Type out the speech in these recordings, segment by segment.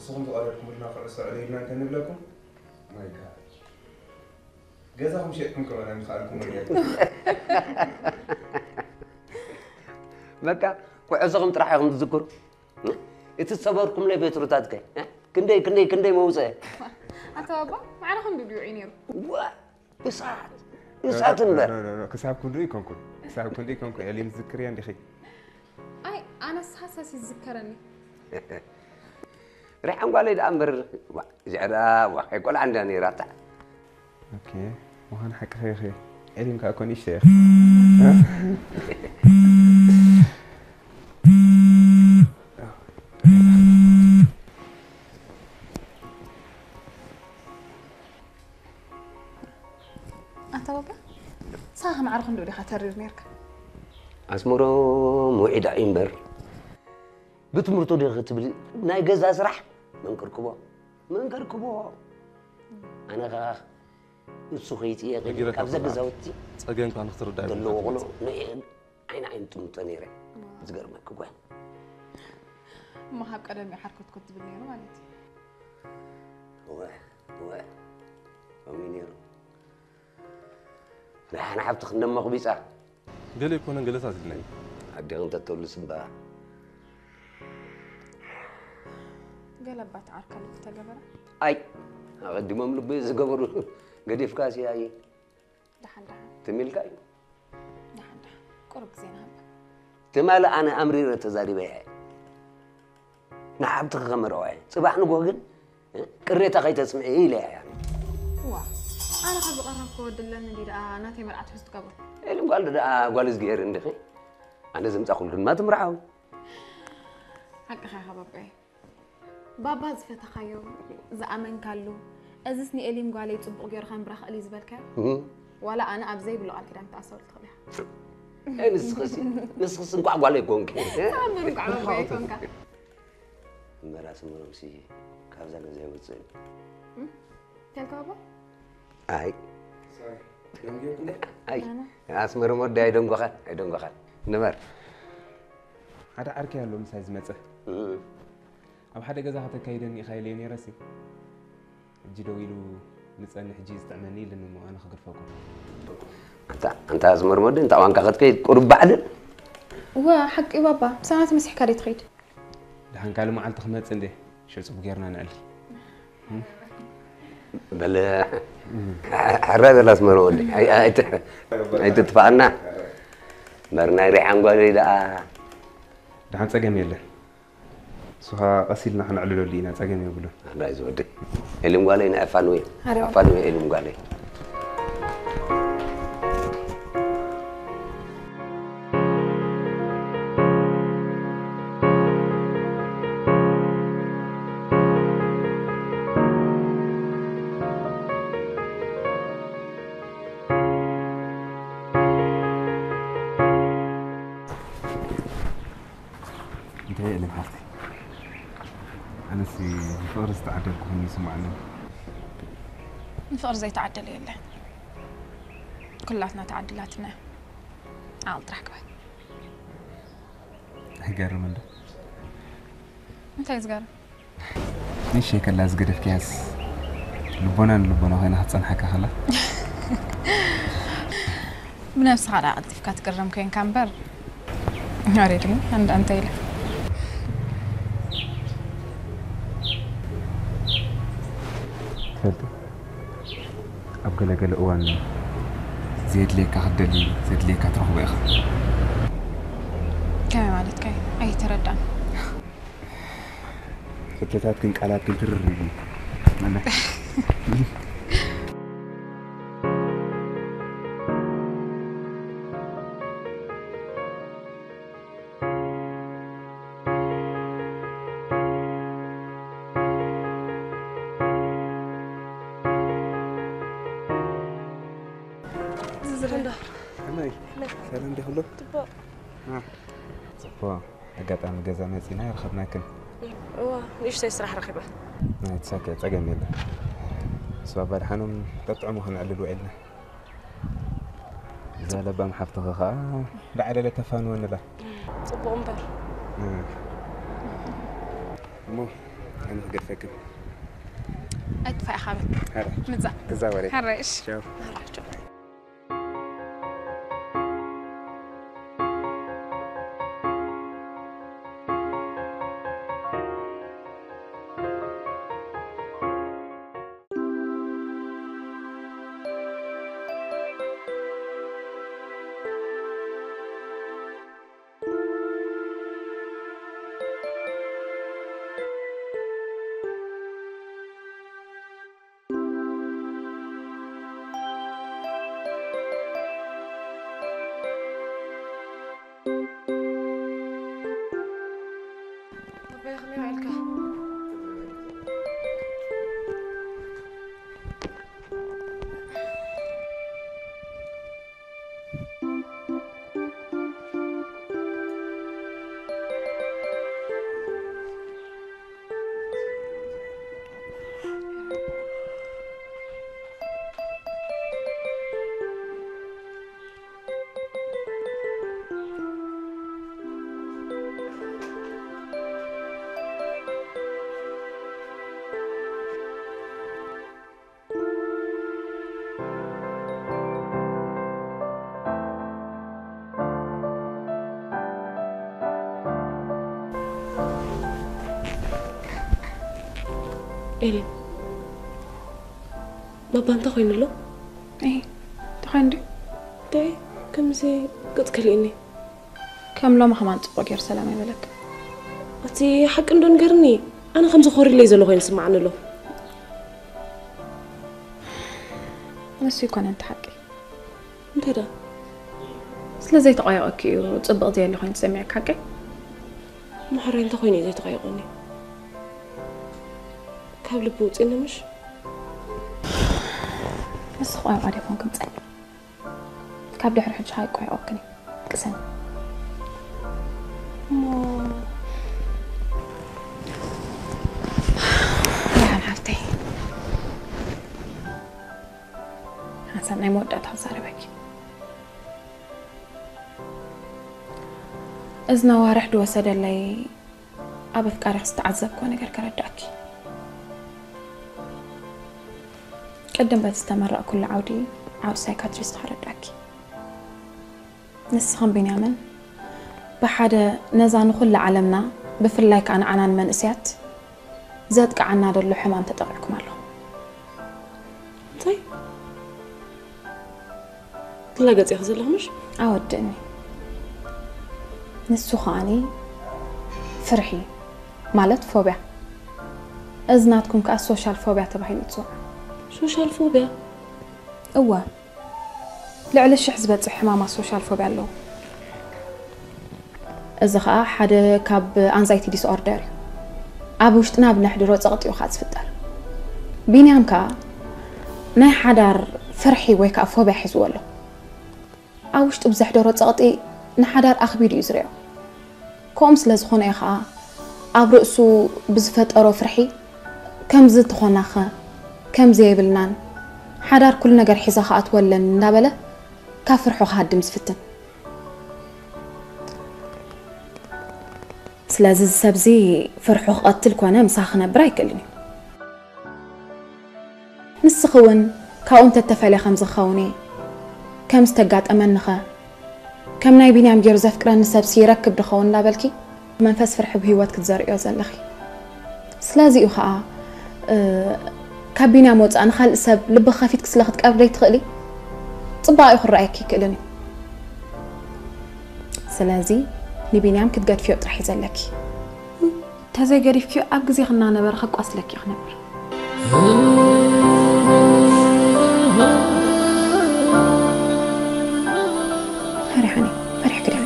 ንስኹም ዝቐረብኩምልና ኩዕሶ ዕለዩልና እንተንብለኩም፣ ማይ ጋድ፣ ገዛኹም ሸጥኩም ከማና ምኽኣልኩም ወያይ። በቃ ኩዕሶኹም ጥራሕ ኢኹም ትዝክሩ። እቲ ዝሰበርኩምለይ ቤትሩታት ከ ክንደይ ክንደይ ክንደይ መውፅአ። ኣታ ባባ፣ ማዕረ ክንዲ ድዩ ነይሩ? ዋ፣ እሳት እሳት እምበር። ክሳብ ክንዱ ይኮንኩን፣ ክሳብ ክንዱ ይኮንኩን። ኤሊን ዝዝክርያ እንዲኺ? ኣይ፣ ኣነስ ሃሳስ ይዝከረኒ። ሪሓን ጓለይ ደኣ እምበር፣ ዋ፣ እዚኣ ደኣ፣ ዋ፣ ኣይቆልዓ እንዳ ነይራታ። ኦኬ፣ ምዃን ሓቅኺ ኢኺ። ኤሊን ከኣ እኮ ንእሽተይ ኢኺ። ኣታ ባባ፣ ሳኻ ማዕረ ክንዲ ዲኻ ተሪር ነይርካ? ኣስመሮም ውዒዳ እዩ እምበር፣ ብትምህርቱ ዲኺ ክትብል ናይ ገዛ ስራሕ መን ከርክቦ? መን ከርክቦ? ኣነ ኸኣ እሱ ከይጽየቕ ኢለ ነጊረካ ካብዛ እኮ ገዛውቲ ጸገምካ ንኽትርዳእ ዘለዎ ይፈልጥ። ቆልዑ ንዕን ዓይኒ ዓይኒ ጥምቶ ነይረ። ዝገርመኪ ጓል። እሞ ካብ ቀደም እዩ ሓርኮትኮት ትብል ነይሩ ማለት እዩ። እወ፣ እወ። ከምኡ እዩ ነይሩ። ደሓን ሓብቲ ክንደሞ ኣቕቢጻ። ገለ ኣይኮነን ገለታት ኢልና እዩ። ኣዴኺ እንተተብሉ ስምባ። ገለ እባ ተዓርካ ልቢ ተገበረ። ኣይ፣ ኣቐዲሞም ልቢ ዝገበሩ ገዲፍካ ሲያይ ደሓን ደሓን ትሚልካ እዩ። ደሓን ደሓን ቁሩብ ግዜ ንሃባ። ትማሊ ኣነ ኣምሪረ ተዛሪበ እየ። ንሓብትኺ ከመርዖ እየ። ጽባሕ ንግሆ ግን፣ እ፣ ቅሬታ ከይተስምዒ ኢለ እየ። ዋ፣ ኣነ ካብ ዝቐረብኩ ወዲ ኣለኒ እንዲ ደኣ ናተይ መርዓ ትሕዝ ትገብሮ። ኤሊ ጓል ደኣ ጓል እዝግሄር እንዲኺ። ኣነ ዘምጻኹልኪ ድማ ትምርዓው። ሓቅኻ ኢኻ ባባይ። ባባ ዝፈተኻዮ፣ ዝኣመንካሉ፣ እዝስ ንኤሊም ጓለይ ጽቡቕ ገይሩ ከምብራ ክእል እዩ ዝበልካዮ? እም። ዋላ ኣነ ኣብ ዘይብሉ ቃል ኪዳን ክትኣስረሉ ትኽእል ኢኻ። ኤ፣ ንስኽሲ፣ ንስኽሲ እንቋዕ ጓል ኣይኮንኪ። ተኣምር እንቋዕ ባባ ኣይኮንካ። እምበር ኣስመሮምሲ ካብዛ ገዛ ይወጽእ እዩ። እም? ተልካ ባባ? ኣይ። ኣይ። ኣስመሮም ወዲ ኣይደንጎኻን፣ ኣይደንጎኻን። ንበር። ሓደ ዓርከይ ኣሎ ምሳይ ዝመጸ። እም። ኣብ ሓደ ገዛ ከተካይደኒ ኢኻ ኢለዮ ነይረሲ። ሕጂ ደው ኢሉ ንጸኒ ሕጂ ዝጥዕመኒ ኢልኒ እሞ ኣነ ክገድፈኩም። ኣንታ፣ ኣንታ ኣስመሮም ወዲ፣ እንታ ዋንካ ክትከይድ ቁሩብ ባዕድል። እወ፣ ሓቂ እዩ ባባ። ብሰናት መሲሕካ ደይ ትኸይድ? ደሓን ካልእ መዓልቲ ክመጽእ እንዴ። ሽዑ ጽቡቕ ጌርና ነዕልል። በል፣ ሕራይ በል ኣስመሮም ወዲ። ኣይ-፣ ኣይ-፣ ኣይትጥፋኣና። እምበር ናይ ሪሓን ጓለይ ደኣ። ደሓን ጸገም የለን። ንሱ ኸኣ ቀስ ኢልና ከነዕልለሉ ኢና፣ ጸገም የብሉን። ኣንዳይ ዝወደይ። ኤሊም ጓለይ፣ ናይ ኣፋንወይ። ኣፋንወይ ኤሊም ጓለይ። እንታይ እየ ኢለን ሓፍተይ? ኣነሲ ንፍቕሪ ዝተዓደልኩ ኮይኑ ይስማዓኒ። ንፍቕሪ ዘይተዓደለ የለን። ኩላትና ተዓዲላትና ኢና። ዓቕሊ ጥራሕ ግበር። ኣይገርምን ዶ? እንታይ ዝገርም? ንእሽተይ ከላ ዝገደፍክያስ ልቦና ንልቦና ኮይና ክትጸንሓካ ከላ። ብነብስኻ ደኣ ቀልጢፍካ ትግረም ኮይንካ እምበር፣ ወሬ ድማ ኣንዳ እንታይ ኢለ። ትፈልጢ፣ ኣብ ገለ ገለ እዋን ዘየድልየካ ክትደሊ፣ ዘድልየካ ትረኽቦ ኢኻ። ከመይ ማለትካ እዩ? ኣይተረዳን። ሕቶታት ግን ቃላት ግን ትርር ይብሉ። መለስ። ዝዝረ ከመይ? ሰላም ዲኹሎ? ጽቡቕ። አ፣ ጽቡቕ። ኣጋጣሚ ገዛ መጺና ረኸብናክን። እዋ፣ ንእሽተይ ስራሕ ረኺበ። ናይ ትሳከ ጸገም የለን። እሱ ኣባድሓኖም ጠጥዕሙ ከነዕልል ውዒልና። እዛ ለባም ሓፍትኺ ኸኣ ዳዕለለ ተፋንወንላ። ጽቡቕ እምበር። እ። እሞ ኣነ ክገድፈክን። ኣይትፋይ ኢኻ በል። ሀረ ምጻ። ክዛወረ። ሕረሽ። ቻው። ኤሌን፣ ባባ እንታይ ኮይኑ ኣሎ? እይ እንታይ ኮይኑ ድዩ? እንታይ ከምዚ ገጽ ከሊእኒ? ከም ሎሚ ከማን ጽቡቕ ገይሩ ሰላም ኣይበለክ። እቲ ሓቂ እንዶ ንገርኒ። ኣነ ከምዚ ኮሪለይ ዘሎ ኮይኑ ስማዕኒ ኣሎ። ንሱ ይኮነ እንተ ሓቂ እንታይ ዳ? ስለ ዘይተቋየቐኪ እዩ ጽቡቕ ዘየለ ኮይኑ ዝሰሚዐካ ሓቂ። ማሕረይ እንታይ ኮይኑ እዩ ዘይተቋየቐኒ? ካብ ልቢ ውፅእኒ ምሽ? ንስኺ ቆይቋ ዲኹም ክምፀኒ ካብ ድሕሪ ሕጂ ኣይቆይቆክን እዩ። ቅሰን እሞ ያን ሓፍተይ ሓንሳብ ናይ መወዳእታ ክዛረበኪ። እዚ ነዋርሕ ድወሰደለይ ኣብ ኣፍቃሪኽ ዝተዓዘብክዎ ነገር ከረዳእኪ። ቅድም በቲ ዝተመረቕኩሉ ዓውዲ ዓውዲ ሳይካትሪስት ከረዳእኪ። ንስኽን ቢንያምን ብሓደ ነዛ ንኹላ ዓለምና ብፍላይ ከኣ ንዓና ንመንእሰያት ዘጥቅዓና ደሎ ሕማም ተጠቒዕኩም ኣለኹም። እንታይ ትላገጽ ኢኺ ዘለኹ ምሽ? ኣወድእኒ። ንሱ ከኣኒ ፍርሒ ማለት ፎብያ። እዚ ናትኩም ከኣ ሶሻል ፎብያ ተባሂሉ ይጽዋዕ። ሶሻል ፎብያ? እወ፣ ልዕሊ ሽሕ ዝበጽሕ ሕማማት ሶሻል ፎብያ ኣለዉ። እዚ ኸኣ ሓደ ካብ ኣንዛይቲ ዲስኦርደር እዩ። ኣብ ውሽጥና ብነሕድሮ ጸቕጢ እዩ ኸኣ ዝፍጠር። ቢንያም ከኣ ናይ ሓዳር ፍርሒ ወይ ከኣ ፎብያ ሒዝዎ ኣሎ። ኣብ ውሽጡ ብዘሕደሮ ጸቕጢ ንሓዳር ኣኽቢዱ እዩ ዝሪኦ። ከምኡ ስለ ዝኾነ እዩ ኸኣ ኣብ ርእሱ ብዝፈጠሮ ፍርሒ ከምዚ እንተኾናኸ፣ ከምዚ የብልናን፣ ሓዳር ኩሉ ነገር ሒዘ ክኣትወለን እንዳበለ ካብ ፍርሑ ክሃድም ዝፍትን። ስለዚ እዚ ሰብዚ ፍርሑ ክቐትል ኮነ ምሳኺ ክነብር ኣይክእልን እዩ። ንስኺ እውን ካብኡ እንተተፈልየ ከምዚ ክኸውን እየ፣ ከም ዝተጋጠመኒኸ፣ ከም ናይ ቢንያም ገይሩ ዘፍቅረኒ ሰብሲ ይረክብ ድኸውን እንዳበልኪ መንፈስ ፍርሒ ብህይወት ክትዘርእዮ ዘለኺ። ስለዚ እዩ ኸኣ እ፣ ካብ ቢንያም ወጻእ ንኻልእ ሰብ ልቢ ከፊትኪ ስለ ክትቀርቢ ዘይትኽእሊ ጽባቐኡ ክረኣየኪ ይክእልን እዩ። ስለዚ ንቢንያም ክትገድፍዮ ጥራሕ እዩ ዘለኪ። ተዘይገዲፍክዮ ኣብ ግዜኺ እናነበረ ከቋስለኪ እዩ ክነብር። ፈሪሓኒ፣ ፈሪሕኪ ዲኺ?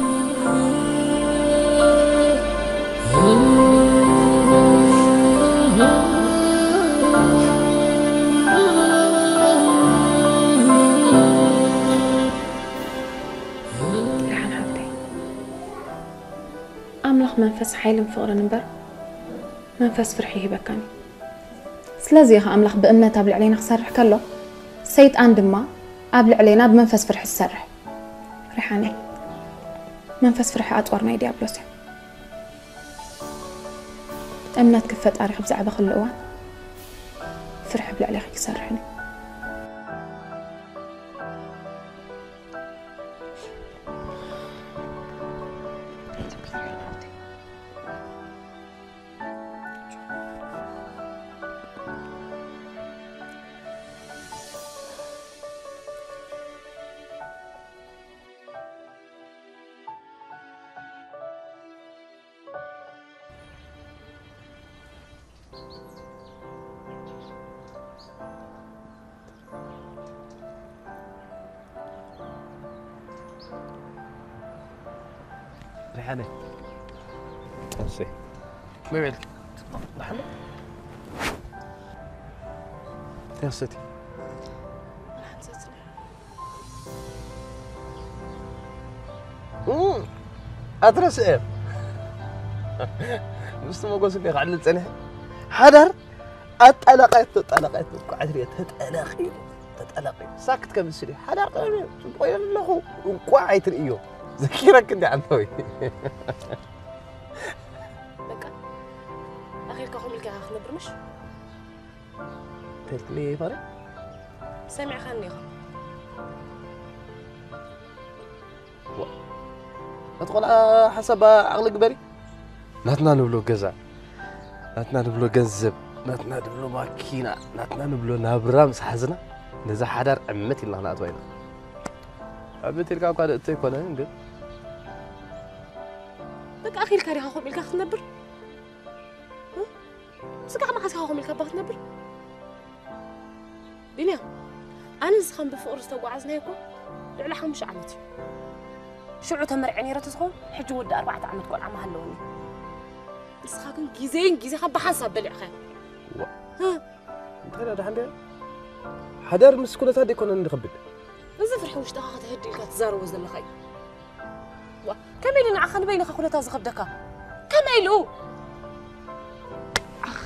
ሪሓን ሓብተይ፣ ኣምላኽ መንፈስ ሓይልን ፍቕርን እምበር መንፈስ ፍርሒ ይህበካን እዩ። ስለዚ እዩ ኣምላኽ ብእምነት ኣብ ልዕሌና ክሰርሕ ከሎ፣ ሰይጣን ድማ ኣብ ልዕሌና ብመንፈስ ፍርሒ ዝሰርሕ። ሪሓነይ፣ መንፈስ ፍርሒ ኣጽዋር ናይ ዲያብሎስ እዩ። እምነትኪ ፈጣሪኺ ብዛዕባ ኩሉ እዋን ፍርሒ ኣብ ልዕሌኺ ክሰርሕን እዩ። ሪሓነ ተንስቲ መይ በልኪ? ደሓን ዶ? ተንስቲ ኣትረስኤ ምስቲ መጎስ እንደ ክዕልል ጸኒሐ ሓዳር ኣጣላቃየት ተጣላቃየት እንቋዕ ትሪኦ ተጠላቂ ተጠላቂ ሳክት ከምስል እዩ ሓዳር ጽቡቅ ኣለኹ እንቋዕ ኣይትርእዮ ዘኪረክ እንዲ ዓንተወይ በቃ ኣኺልካ ከምኡ ኢልካ ክትነብር ምሽ ተልክሊ ይፈረ ሰሚዕካኒ ኢኻ እቲ ቆልዓ ሓሳብ ዓቕሊ ግበሪ ናትና ንብሎ ገዛ ናትና ንብሎ ገንዘብ ናትና ንብሎ ማኪና ናትና ንብሎ ናብራ ምስ ሓዝና ነዛ ሓዳር ዕምት ኢልና ክንኣትዋ ኢና ዕምት ኢልካ እኳ ደእቶ ኣይኮነን ግን በቃ ኣኺልካ ዲኻ ከምኡ ኢልካ ክትነብር ስጋዕ መዓስ ኢኻ ከምኡ ኢልካ እባ ክትነብር ቢንያም ኣነ ንስኻን ብፍቕሪ ዝተጓዓዝናዮ እኮ ልዕሊ ሓሙሽተ ዓመት እዩ ሽዑ ተመርዐ ነይረ ተዝኸውን ሕጂ ወዲ ኣርባዕተ ዓመት ቆልዓ ምሃለወኒ ንስኻ ግን ግዜን ግዜኻ ብሓንሳብ በሊዕኻዮ እንታይ ደኣ ደሓን ደኣ ሓዳር ምስ ኩነታት ደይኮነን ዝኸብድ እዚ ፍርሒ ውሽጥኻ ከተህድእ ኢልካ ትዛረቦ ዘለኻ እዩ ከመይ ኢሉ ንዓኻ ንበይንኻ ኩነታት ዝኸብደካ ከመይ ኢሉ ኣኽ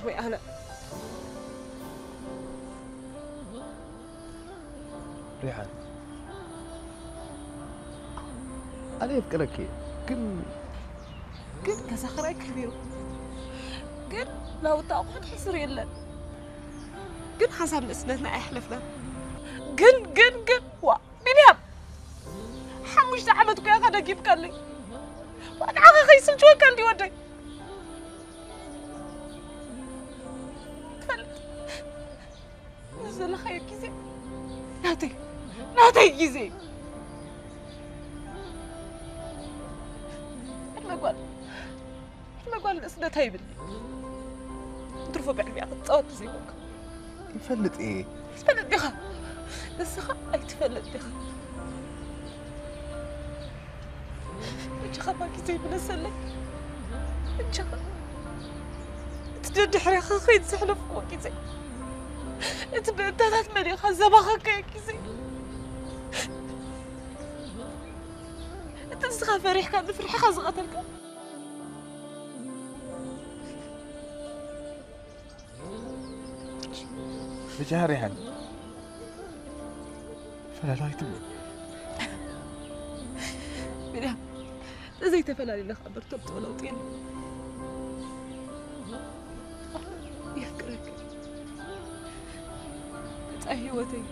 ወይ ኣነ ሪሓን ኣነ የፍቅረኪ ግን ግን ገዛ ክራይ ክህብ ግን ናውቲ ኣቑሑት ሕስር የለን ግን ሓንሳብ ንእስነትና ኣይሕለፍናን ግን ግን ግን ዋ ቢንያም ሓሙሽተ ዓመት እኮ ኢኻ ደጊምካለይ ንዓኻ ከይስልችወካ እንዲ ወደይ ትፈልጥ ዘለኻዮ ግዜ ናተይ ናተይ ግዜ ዕድመ ጓል ዕድመ ጓል ንእስነት ኣይብል እንትርፎ ብዕድሚኣ ክትፃወት ዘይኮንካ ይፈልጥ እየ ትፈልጥ ዲኻ ንስኻ ኣይትፈልጥ ዲኻ እጅኻ ባ ግዜ ይመለሰለይ እጅኻ እቲ ደድሕሬኻ ኸይድ ዘሕለፍክዎ ግዜ እቲ ብእንታታት መሊኻ ዘባኸካዮ ግዜ እቲ ንስኻ ፈሪሕካ ንፍርሕኻ ዝቐተልካ ብጃህር ይሓል ፈላላዊ ትብል ሚድያ ተዘይተፈላለና ከዓ በርተብቶ ለውጢ የለ የፍቅረክ መፃኢ ህይወተይ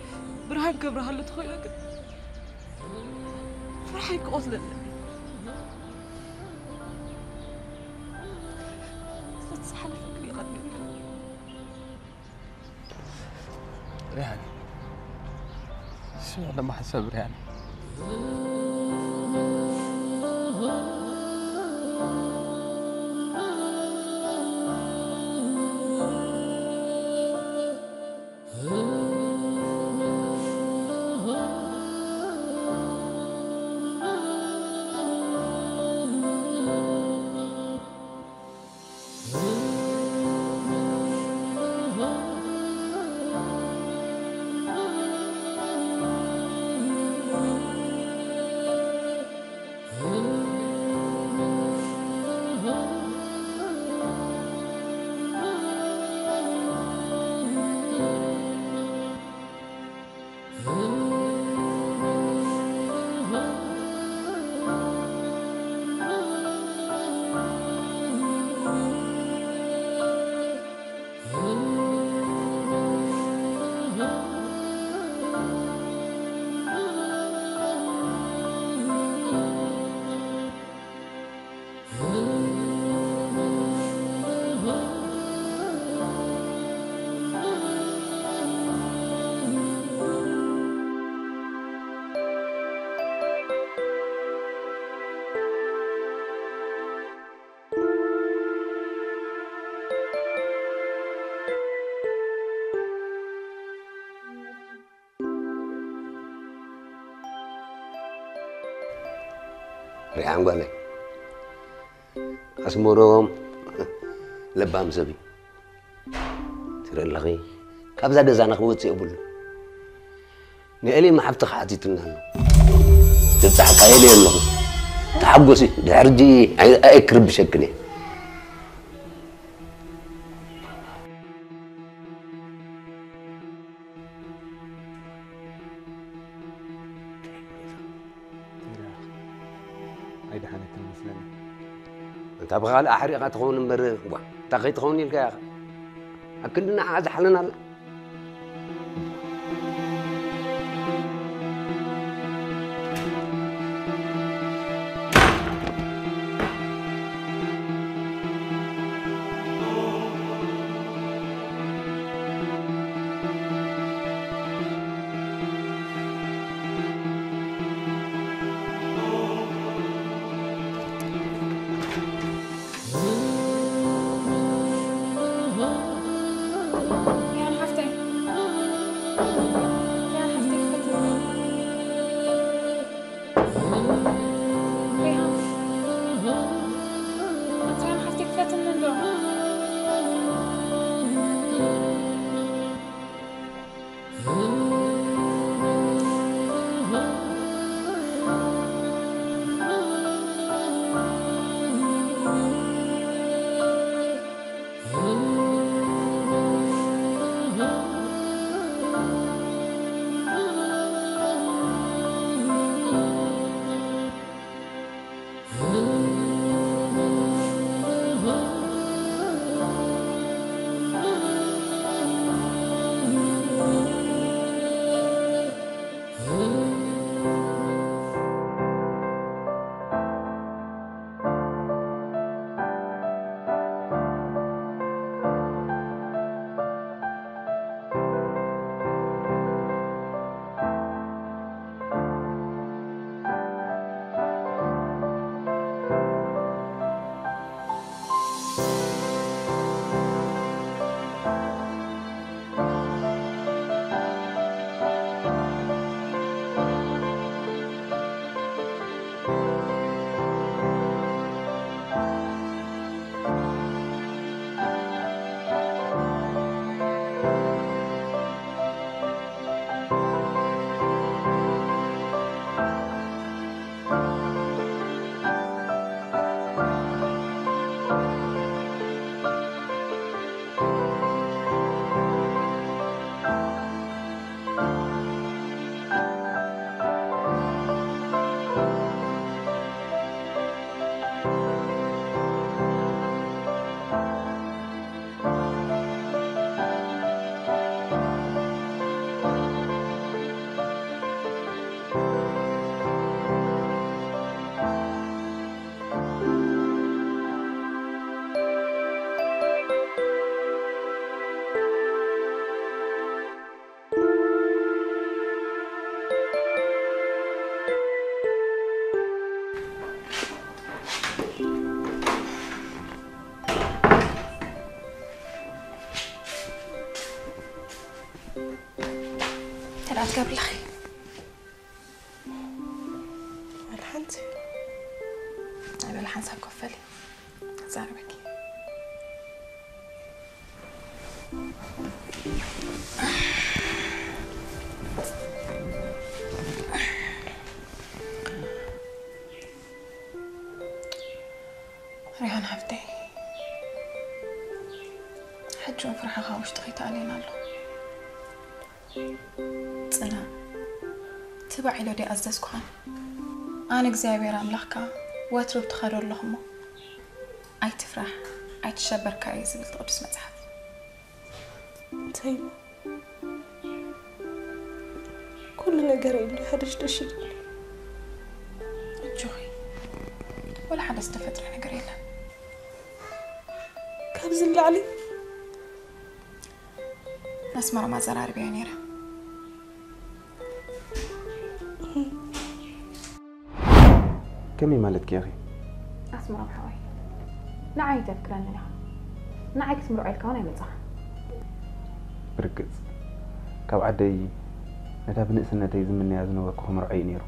ብርሃን ከብርሃሉ ተኽእሎ ግን ፍርሓይ ክቆስለለ ስለዝሓለፈ ግን ይቐድም ሪሃን ስምዕ ለማሕሰብ ሪሃን ሪሓን ጓለይ፣ ኣስመሮም ለባም ሰብ እዩ። ትርኢ ኣለኺ፣ ካብዛ ገዛና ክወፅእ የብሉ። ንኤሌማ ሓፍትኻ ሓቲቱና ኣሎ። ትብጻሕካ የለ ኣለኹ። ተሓጎሲ፣ ድሕሪ ሕጂ ኣይ-፣ ኣይ ክርብሸክን እየ። ኣይደሓነትን መስለኒ። እንታ ብኻልእ ኣሕሪቕካ ትኸውን እምበር፣ ጓ፣ እንታይ ከይትኸውን ኢልካ ኢኻ? ኣብ ክንዲ ንዓኣ ዝሓለና ኣላ። ሪሃን ሓፍተይ። ሪሃን ሓፍተይ ክፈትኒ። ሪሃን። ኣንቲ ሪሃን ሓፍተይ ክፈትኒ እንዶ። ተዳት ገብለኺ። ወላ ሓንቲ። ኣይ፣ ወላ ሓንሳብ ኮፈሊ። ክዛረበኪ። ሪሃን ሓፍተይ፣ ሕጂ እውን ፍርሓኻ ውሽጥኺ ተኣልየና ኣሎ። ጽናዕ፣ ትባዕ ኢለ ድየ ኣዘዝኩኻን? ኣነ እግዚኣብሔር ኣምላኽካ ወትሩ ኣብቲ ኸዶ ኣለኹ እሞ፣ ኣይትፍራሕ፣ ኣይትሸበር ከኣ እዩ ዝብል እቲ ቅዱስ መጽሓፍ። እንታይ? ኩሉ ነገር ኢሉ ሃደሽደሽ ኢሉ። ኣጆኺ፣ ወላ ሓደ ዝተፈጥረ ነገር የለን። ካብዚ ንላዕሊ ኣስመሮም ኣዘራርበዮ ነይረ። ከመይ ማለትኪ ኢኺ? ኣስመሮም ሓወይ፣ ንዓይ ኣይተፍቅረንን ኢኻ። ንዓይ ክትምርዖ ኢልካ እውን ኣይመጻኻን። ብርግጽ፣ ካብ ዓደይ ነታ ብንእስነተይ ዝምነያ ዝነበርኩ ክምርዖ እዩ ነይሩ።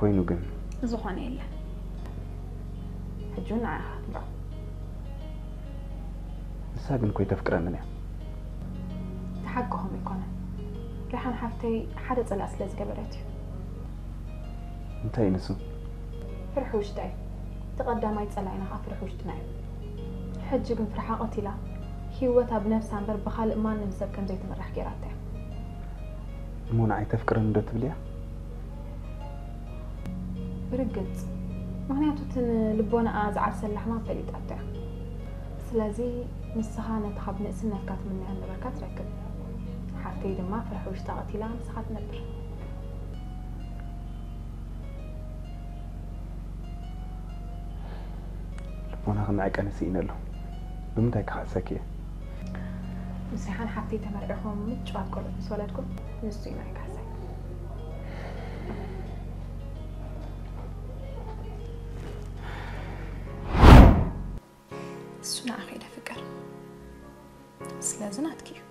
ኮይኑ ግን፣ ዝኾነ የለን። ሕጂ እውን ንዓኻ ትምርዖ። ንሳ ግን እኮ ኣይተፍቅረንን እያ። እቲ ሓቂ ከምኡ ኣይኮነን። ሪሓን ሓፍተይ ሓደ ጸላእ ስለ ዝገበረት እዩ። እንታይ እዩ ንሱ? ፍርሒ ውሽጣ እዩ። እቲ ቀዳማይ ጸላኢና ኸዓ ፍርሒ ውሽጥና እዩ። ሕጂ ግን ፍርሓ ቀቲላ፣ ህይወታ ብነብሳ እምበር ብኻልእ ማንም ሰብ ከም ዘይትምራሕ ገይራታ እያ። እሞ ንዓይ ተፍቅረኒ ዶ ትብል እያ? ብርግጽ። ምኽንያቱ እቲ ንልቦናኣ ዝዓርሰላ ሕማም ፈሊጣቶ እያ። ስለዚ ንስኻ ነቲ ካብ ንእስነትካ ትምነዮ ንብረትካ ትረክብ። ሓፍተይ ድማ ፍርሒ ውሽጣ ቀቲላ ምሳኻ ትነብር። ልቦና ክምዕቀኒ ስኢነ ኣለኹ። ብምንታይ ክኸሰኪ እየ? ምስ ሪሓን ሓፍተይ ተመርዒኹም ምጭዋት ቆልዑት ምስ ወለድኩም ንሱ እዩ ናይ ካሕሳይ። እሱ ንዓኺ እዩ ደፍቅር። ስለዚ ናትኪ እዩ።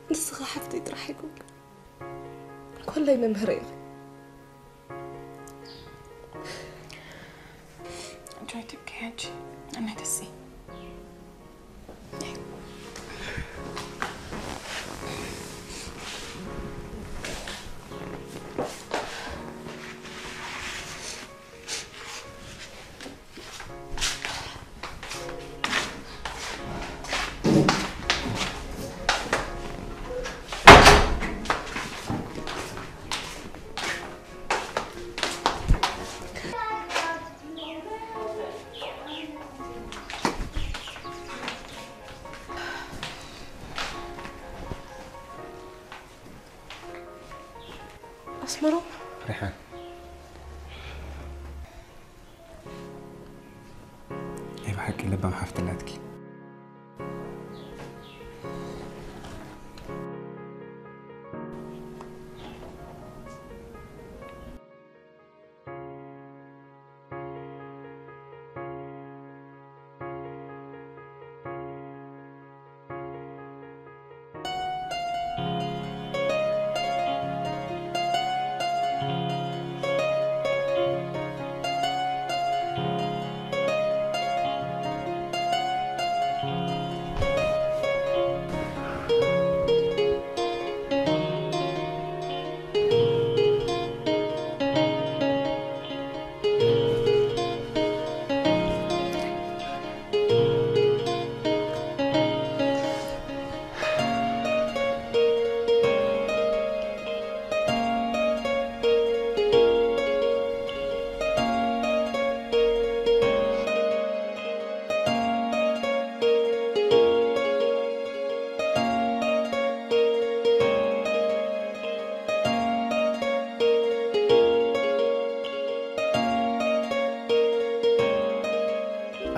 ንስኻ ሓፍተይ ጥራሕ ኣይኮንክን፣ ኮላይ መምህረይ ኢኺ። ጆይ፣ ትብኪ ሕጂ። ኣነ ደሲ ኣስመሮም። ሪሓን። ናይ ብሓቂ ለባም ሓፍቲ ኣላትኪ።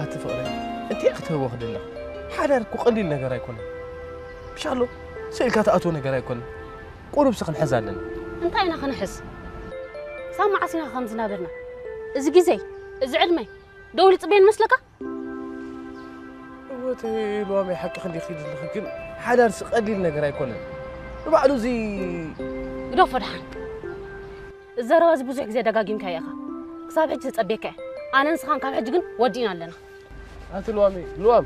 ኣቲ ፍቕረይ፣ እንቲኣ ክትህቦ ክድለ። ሓዳር እኮ ቀሊል ነገር ኣይኮነን። ብሻሎ፣ ስኢልካ ትኣትዎ ነገር ኣይኮነን። ቁሩብሲ ክንሕዝ ኣለና። እንታይ ኢና ክንሕዝ? ክሳብ መዓስ ኢና ከም ዝናበርና? እዚ ግዜ፣ እዚ ዕድመ፣ ደው ኢሉ ጽበየን መስለካ? እወ፣ እተ ልዋመይ፣ ሓቅኺ እንዲኺ ዘለኺ፣ ግን ሓዳርሲ ቀሊል ነገር ኣይኮነን። ንባዕሉ እዚ ግደፎ ደሓን። እዚ ዘረባ እዚ ብዙሕ ግዜ ደጋጊምካዮ ኢኻ። ክሳብ ሕጂ ተጸብየካ እየ። ኣነን ንስኻን ካብ ሕጂ ግን ወዲእና ኣለና። ኣቲ ልዋመይ፣ ልዋም።